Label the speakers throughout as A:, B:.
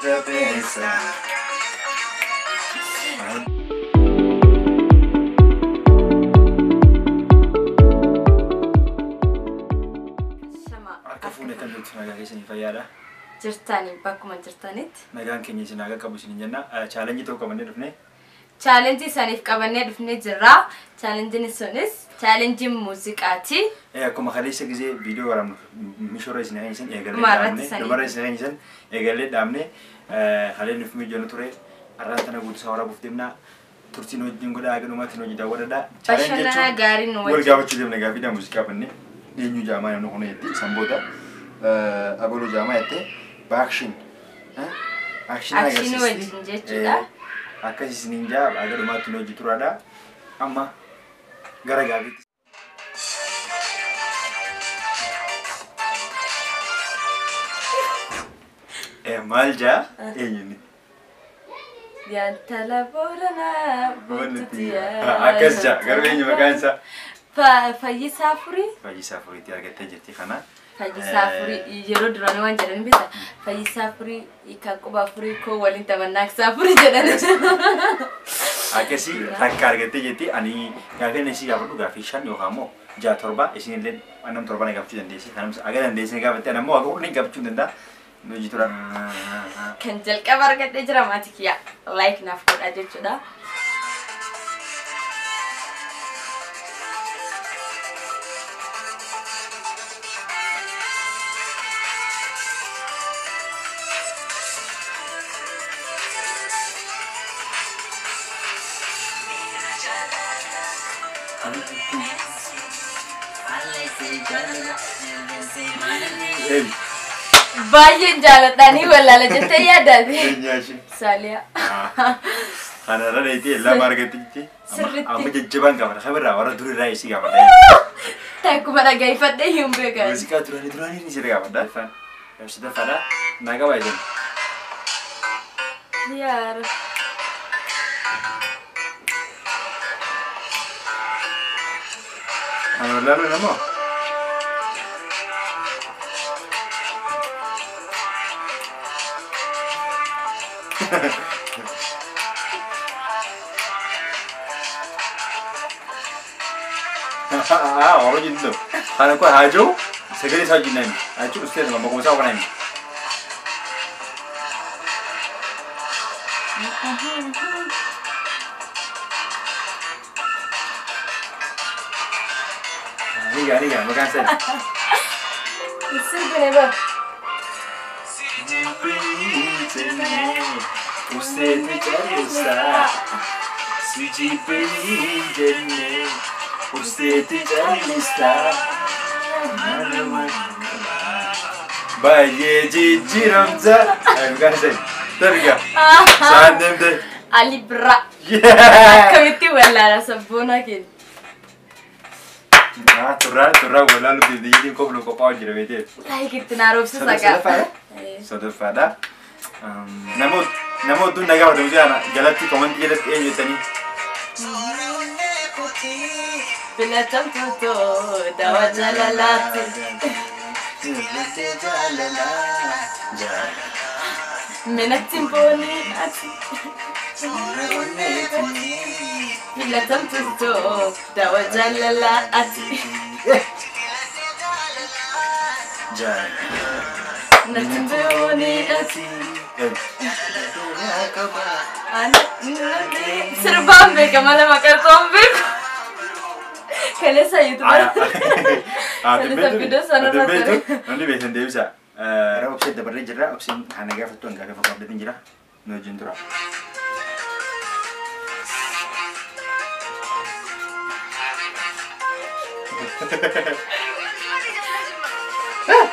A: Jabeessa.
B: Shama.
A: Akka fuunee kan jirtu nagaa keessanii fayyaadha.
B: Jirtanii bakkuma jirtanitti.
A: Nagaan keenya isin haga qabu isin jenna. Challenge tokko qabannee dhufne.
B: Challenge isaaniif qabannee dhufnee jirra. Challengeiin sunis challenge muuziqaati.
A: Akkuma kaleessa gisee viidiyoo waraabnu mishoora isin isin eegalee
B: Dhumarratti
A: dhaabne.
B: isanii.
A: Dhumarra isin isin eegalee dhaabne. Halee nuuf mijoonu ture. Har'aan tana guutuu isaa waraabuuf deemna. Turtiin wajjin godhaa haga dhumaatti nu hojii daawwadhaa.
B: Bashannana gaarii nu
A: Wal
B: wajjin.
A: gaafachuu deemna gaaffiidhaan muuziqaa bannee. Eenyu jaamaa namni kun jetti san booda abaluu jaamaa jettee baakshin. Action
B: Action wajjin jechuudha.
A: Akkas isiniin jaa haga dhumaatti nu hojii turaadha. Amma gara gaaffiitti. Maal jaa eenyu inni?
B: Yaantala Booranaa Boontuti.
A: Akkas jaa garuu eenyu maqaan isaa?
B: Fayyisaa Furii.
A: Fayyisaa Furiitti argattee jirti kana.
B: Fayyisaa Furii yeroo duraanii waan jedhan beektaa? Fayyisaa Furii kan quba Furii koo waliin taphannaaksaa Furii jedhanii.
A: Akkasii takka argattee jirti. Ani gaaffii inni isii gaafadhu gaaffii shan yookaan immoo ja'a torba isinillee nam torba na gaafachuu dandeessi. Kanamsa aga dandeessi gaafatte ani ammoo aga kudhanii gaafachuu hin danda'a. Nu hojii tura.
B: Kan jalqaba argadhee jira maatii kiyya. Like naaf godhaa jechuudha.
A: Eenyu?
B: Baay'een jaaladhaanii wallaala jettee yaadaate.
A: Eenyu ishee?
B: Saaliyaa.
A: Kanarra dheetee lama argatte jirti.
B: Sirriitti.
A: Amma jajjabaan gaafata. Kamirraa warra durirraa isii gaafadha.
B: Takkuma dhagaifadhee hin beekan.
A: Muuziqaa duraanii duraanii ni sirrii gaafadha. Sadaffaadha. Naa qabaa isin.
B: Yaara.
A: Ani wallaaluu namoo? Warra jinnu. Kana koo haa jiru sagalee isaa wajjin nami. Jechuun usteet maquma isaa qofa nami. Ni gaa maqaan isaa.
B: Sirbine ba.
A: Usteeti callisaa. Si jibbanii jennee. Usteeti callisaa. Baay'ee jijjiiramta. Maqaan isaa. Targa. Saan deemte.
B: Ali Birraa. Akkamitti wallaala sabboonaa keenya.
A: Turraa turraa wallaaluu deemte koflu qophaa'u jira beekee.
B: Like itti naa roobsisa gaa.
A: Sadaffaadha. Sadaffaadha. Namoota nagaa gaafatamu jira jalatti comment jalatti eenyu jettanii.
B: Filatamtuu dawa jaalalaatti. Minatti hin boonii ati. Filatamtuu dawa jaalalaa ati. Natti hin boonii ati. Sirbaan beekama lama qarxoon beeku. Kaleessa yuutuubar. Kaleessa viidiyoo sanarra ture.
A: Namni beektan deebisa. Gara obsee dabarree jirra. Obseen kana gaafattu hanga gaafa qabdatiin jira. Nu wajjin tura.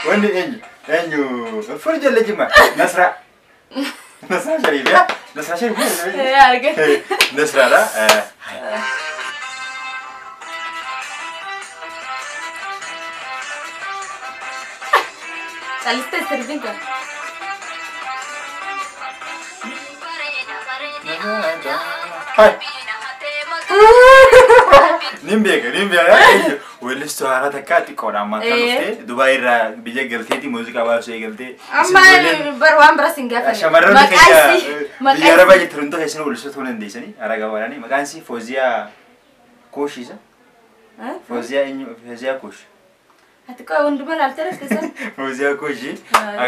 A: Wanni eenyu? Eenyu? Furii jala jimma. Nasraa. Nasraa Shariif yaa? Nasraa Shariif.
B: Argatte.
A: Nasraadha.
B: Calistee sirbiin kun.
A: Hai. Nin beeka, nin beeka. Eenyu? Weellistuu haaraa takka xiqqoodha ammaan kan dhufte Dubaay irraa biyya galteeti muuziqaa baasuu eegaltee.
B: Amma bar waan biras hin gaafanne.
A: Shamarroonni keenya biyya Arabaa jirtan hunda keessan weellistoota ta'uu dandeessanii haaraa gabaadhaani. Maqaan isii Fooziyaa Kooshiisa. Fooziyaa eenyu? Fooziyaa Koosh.
B: Ati qoy hundumaa laaltee rafte san.
A: Fooziyaa Kooshii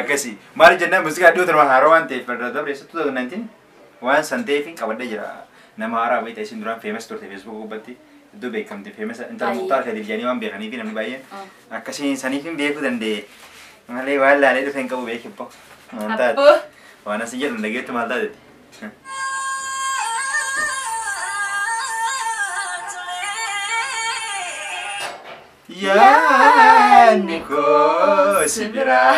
A: akkasii. Maal jennaan muuziqaa dhiyoo torban haaraa waan ta'eef irra dabre 2019 waan san ta'eef qabadhee jira. Nama haaraa wayii ta'e isin duraan famous turte Facebook gubbatti. Iddoo beekamte famous intala Muktaar Kadir jedhanii waan beekaniif namni baay'een akkasiin saniif hin beekuu danda'e. Malee waan laalee dhufe hin qabu beekibbo. Waan taate. Waan asin jedhu dhageettu maal taateeti? Yaadni koo si biraa.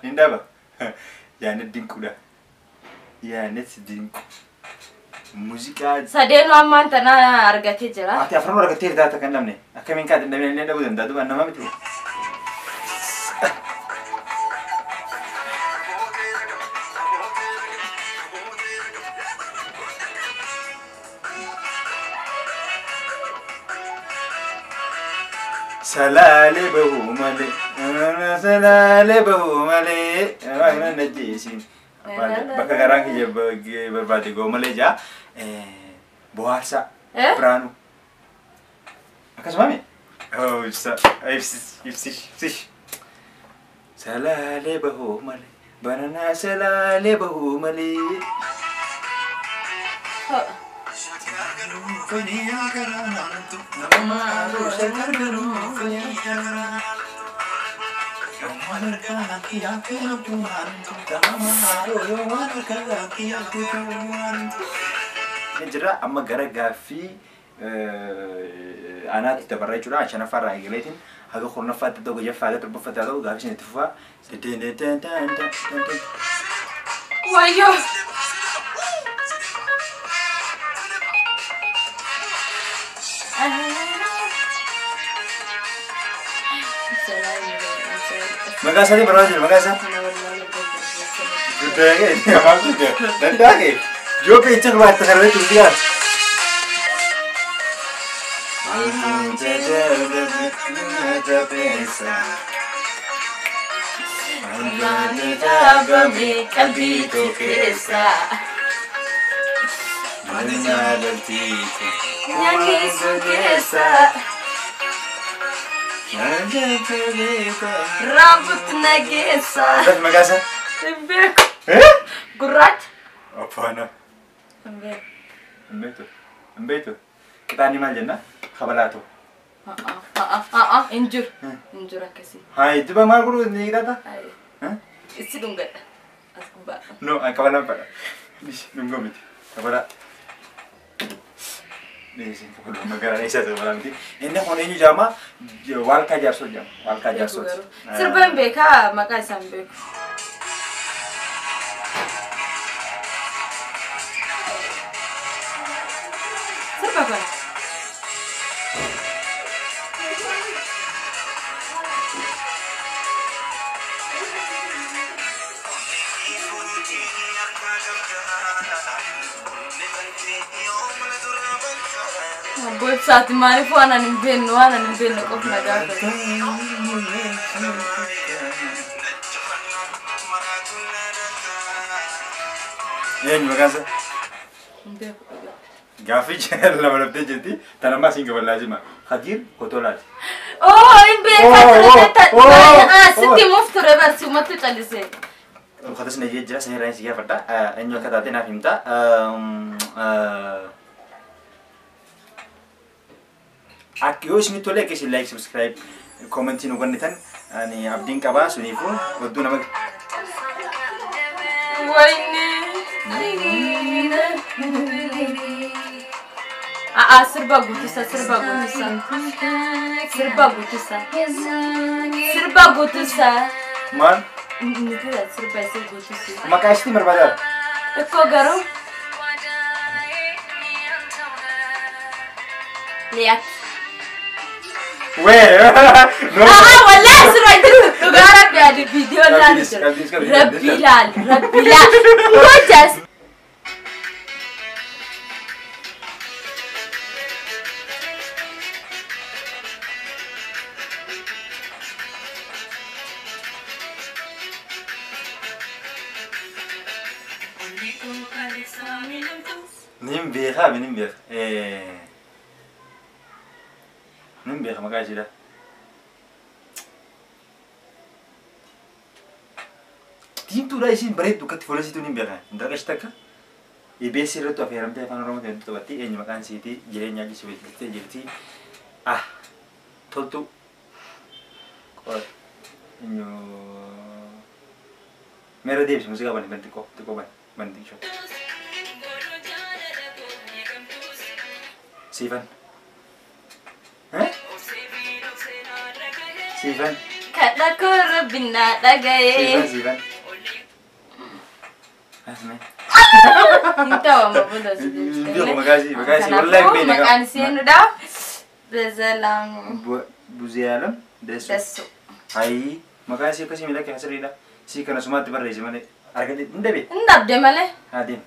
A: Hin dhaba. Yaadni dinquudha. Yaadni dinqu. Muuziqaa.
B: Sadeenuu ammaan tana argatee jira.
A: Ati afran argattee taata kan dhabne. Akkamiin kaate hin dhabne illee dhabuu danda'a. Duuba nama miti. Salaalee bahuu malee, salaalee bahuu malee, waan na jeesin. Bakka garaan kiyya barbaade ga'u malee jaa. Bohaarsaa Biraanuu. Akkasuma mi? Ibsa, ibsish, ibsish. Salaalee bahuu malee, bananaa salaalee bahuu malee. Jira amma gara gaaffii anaatti dabarra jechuudha. Shanaffaa irraa eegaleetiin haga kurnaffaatti ta'u gajaffaa haga torbaffaatti haa ta'u gaaffii isin itti fufaa.
B: Wayyoo!
A: Maqaa isaatiin barbaada jira maqaa isaa. Guddaa kee maal guddaa danda'a kee yoo kee itti baatte kana irratti guddaa.
B: Raabut nageessa.
A: Maqaa isaa?
B: Hin beeku. Gurraacha.
A: Affaana.
B: Hin beeku.
A: Hin beektu. Hin beektu. Qixaanni maal jenna? Kabalaatoo.
B: Hin jiru. Hin jiru akkasii.
A: Hayi duba maal godhuu ni qixaata?
B: Issi dhungadha. As gubbaa.
A: No, an kabalaan fadha. Dhungoo miti. Kabalaa. Magaalaa isaa kabalaa miti. Inni kun eenyu jedhama? Waalkaa Jaarsoo jedhama. Waalkaa Jaarsooti.
B: Sirba hin beekaa maqaa isaa hin beeku. Sirba kana. Abboo ibsaati maaliif waan ani hin beekne waan ani hin beekne qofa na gaafate.
A: Eenyu maqaan isaa?
B: Hin beeku.
A: Gaaffii lama laftee jirti. Tan ammaa siin gabalaa jima. Khadiir Kotolaati.
B: Oo hin beekaa sitti himuuf ture barsi uummattu callisee.
A: Uffata na jira sana irraa si gaafadha. Eenyu akka taate naaf himta. Akka yoo isinitti tole akka isin like, subscribe, commentii nu gannitan ani abdiin qabaa suniifuu odduu nama.
B: Wayne. Aa sirba guutusa sirba guutusa. Sirba guutusa. Sirba guutusa.
A: Maal?
B: Nuti sirba isii guutusi.
A: Maqaa ishiitiin barbaadaa?
B: Ikkoo garuu. Liyaat.
A: Wee!
B: Aa wallahi sirba jiru dhugaa rabbi adi viidiyoo laal jira. Rabbi laal rabbi laal. Gojas.
A: Nin beekaa nin beeka. Nin beeka maqaa ishiidha. Diimtuudha isiin bareeddu akkatti fuula isiitu nin beeka. Intala ishee takka EBS irratti affeeramtee afaan Oromoo hedduu taphatti. Eenyu maqaan isiitii jireenya ajji sibiiltee jirti. Ah, toltu. Qora. Eenyu meera deebisi muuziqaa bani bani xiqqoo xiqqoo bani bani xiqqoo. Siifan. Siifan.
B: Kadha koo rabbiin naa dhaga'ee.
A: Siifan siifan. Asme.
B: Hin ta'u amma booda si
A: Hin beeku maqaa isii maqaa isii wallahi hin beekne.
B: Maqaan isii eenyudha? Bezelam
A: Buziyaalam Dessu.
B: Dessu.
A: Ayi maqaan isii akkasii miidhagaa kan sirriidha. Sii kana sumaatti barreessi malee. Argatee hin dhabe.
B: Hin dhabde malee.
A: Haa deemu.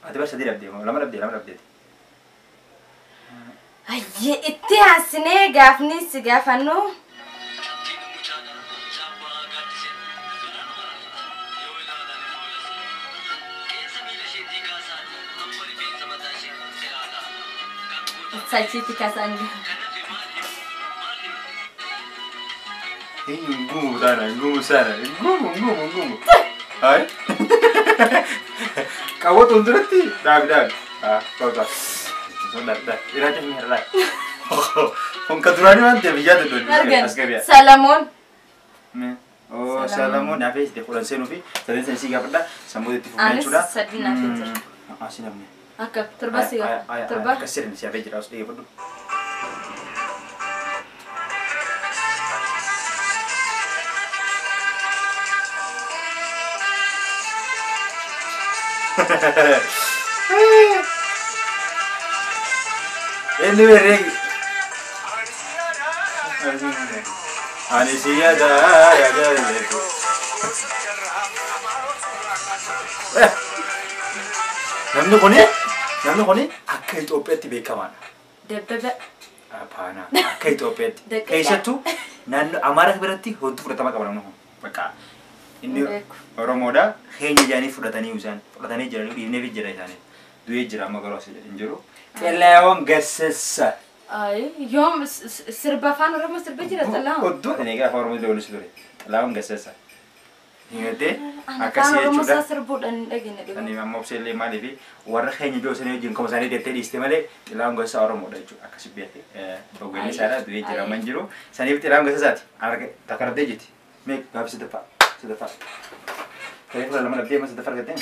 A: Ati bar sadii dhabdee lama dhabdee lama dhabdeeti.
B: Ayyee itti haasinee gaafni si gaafannu. Sachiitti kaasaan jiru.
A: Eenyu ngumu taana ngumu sana ngumu ngumu ngumu. Hai. Qawwatuun duratti dhaabi dhaabi. Ah qawwata. Sun dhaabi dhaabi. Iraacha fi hirraa. Kun ka duraanii waan ta'eef yaada doonii as gabi'a.
B: Salamoon.
A: Oh Salamoon naafee itti kudhan seenuu fi sadeen sana isii gaafadha. Sammuu itti fufnee
B: Anis
A: jechuudha.
B: sadii naafee jira.
A: Asi namni.
B: Akka torba si gaafa. Torba.
A: Akkas jedhan si hafee jira os dhaggeeffadhu. Inni herreegi. Ani si yaada yaada beeku. Namni kuni akka Itoophiyaatti beekamaadha.
B: Dabbaba.
A: Apaana akka Itoophiyaatti. Keessattuu naannoo Amaaraa biratti hedduu fudhatama qaba namni kun. Bakka inni Oromoodha. Keenya jedhanii fudhatanii isaan fudhatanii jiranii dhiifnee jira isaanii. Du'ee jira amma garuu as hin jiru. Xilaawwan Gassassa.
B: Yoom sirba afaan Oromoo sirba jira Xilaawwan?
A: Oddoo inni egaa afaan Oromoo illee ture. Xilaawwan Gassassa. Himatee
B: akkasii jechuudha. Afaan Oromoo sirbuudhaan hin dhageenye dhugaa.
A: Ani amma obsee maaliif warra keenya ijoo isaanii wajjin kama isaanii deettee dhiiste malee Xilaawwan Gassassa Oromoodha jechuudha. Akkasii beekte. Bogganni isaadha du'ee jira amma hin jiru. Saniif Xilaawwan Gassassaati. Takka dhabdee jirti. Mee gaaffii sadaffaa sadaffaa. Tarii fuula lama dhabdee amma sadaffaa argattee?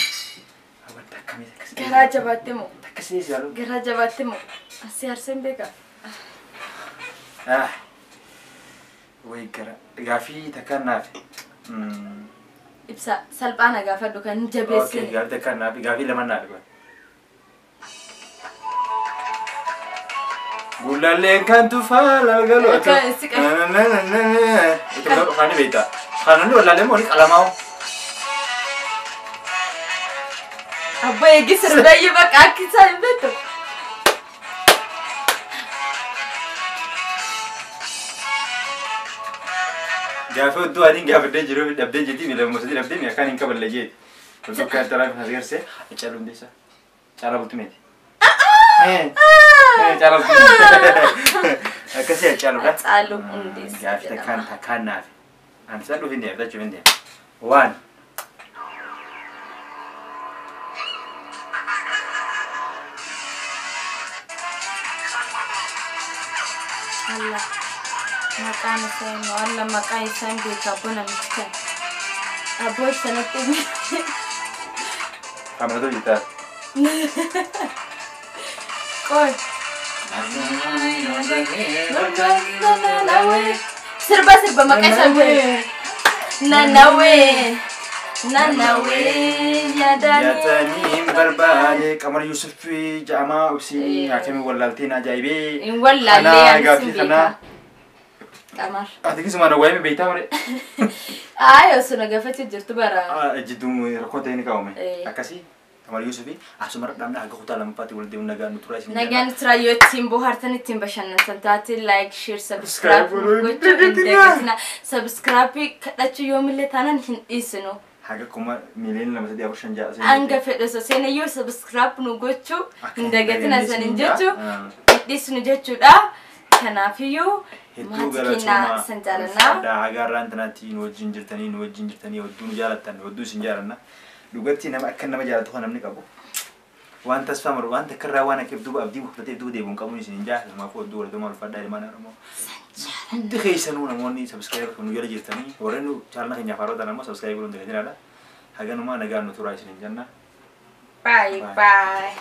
A: Wanta akkamii akkasii.
B: Garaa jabaatte moo?
A: Akkasii si yaalu.
B: Garaa jabaatte moo? Asii arseen beekaa?
A: Ah. Wayi gara gaaffii takka naaf.
B: Ibsa salphaana gaafadhu kan jabeessine.
A: Okay, gaaffii takka naaf gaaffii lama naaf. Gullalleen kan tufaa lalgalootu. Itti dhufaanii beektaa. Kanaan wallaalee moo qalamaa'u?
B: Abbaa eegi sirbayyuu bakka akka isaa hin beektu.
A: Gaaffii oddoo adiin gaafadhee jiru dhabdee jirti miila sadii dhabdee mi'a akkaan hin kaballe jeeti. Oddoo akka taraa fi agarsiise Caaluu Hundeessaa. Caalaa Bultumeeti. Caalaa Bultumee. Akkasii Caaluudha.
B: Caaluu Hundeessaa.
A: Gaaffii takkaan takkaan naafe. Ani isa dhufi hin deema fudhachuuf hin deema. Waan.
B: Allah. Maqaan isaa eenyu? Allah maqaa isaa hin beeku abboo namichi kana. Abboo sanatti himi.
A: Amanatoo jirtaa?
B: Qoy. Sirba sirba maqaa isaa hin beeku. Nanawee. Nanawee yaadanii.
A: Yaatanii barbaade Qamar Yusuf jedhama obsii haakimii wallaaltiin ajaa'ibee.
B: Hin wallaallee anis hin beekaa. Qamar.
A: Ati kisumaan waa'ee beektaa malee.
B: Ayi osoo na gaafachuu jirtu bara.
A: Jidduu rakkoo ta'e ni kaa'ume. Akkasii Qamar Yusuf asuma dhaabna hanga kutaa lammaffaatti wal deemuun nagaan nu turaa isin.
B: Nagaan turaa yoo ittiin bohaartan ittiin bashannantan taate like share subscribe gochuu hin dagatina. Subscribe kadhachuu yoomillee taanaan hin dhiisinu.
A: Haga 2,000,000 3 4 5 6.
B: Hanga fedhe osoo seenayyuu subscribe nu gochuu
A: Akka
B: hin dagatina
A: hin
B: sanin
A: daganne
B: jechuu
A: ah.
B: dhiisnu jechuudha. Kanaafiyyuu
A: Hedduu
B: maatii
A: galatoomaa.
B: keenyaa san jaalannaa.
A: Ulfaadhaa. Haga har'aan tanaatti nu wajjin jirtanii, nu wajjin jirtanii, hedduu nu jaalattan, hedduu isin jaalanna. Dhugatti nama akka nama jaalatu kan namni qabu. Waan tasfaa maru waan takka irraa waan akka duuba abdii murtatee duuba deebi'uun qabuun isin hin jaalatu. Kanaafuu hedduu galatoomaa, ulfaadhaa ilmaan Oromoo. Hundi keessanuu namoonni subscribe nu jala jirtanii, warreen nu channel keenyaaf haaraa ta'an ammoo subscribe godhuun dagatinaadha. Haganumaa nagaan nu turaa isin hin jenna.
B: Bye
A: Bye.
B: bye.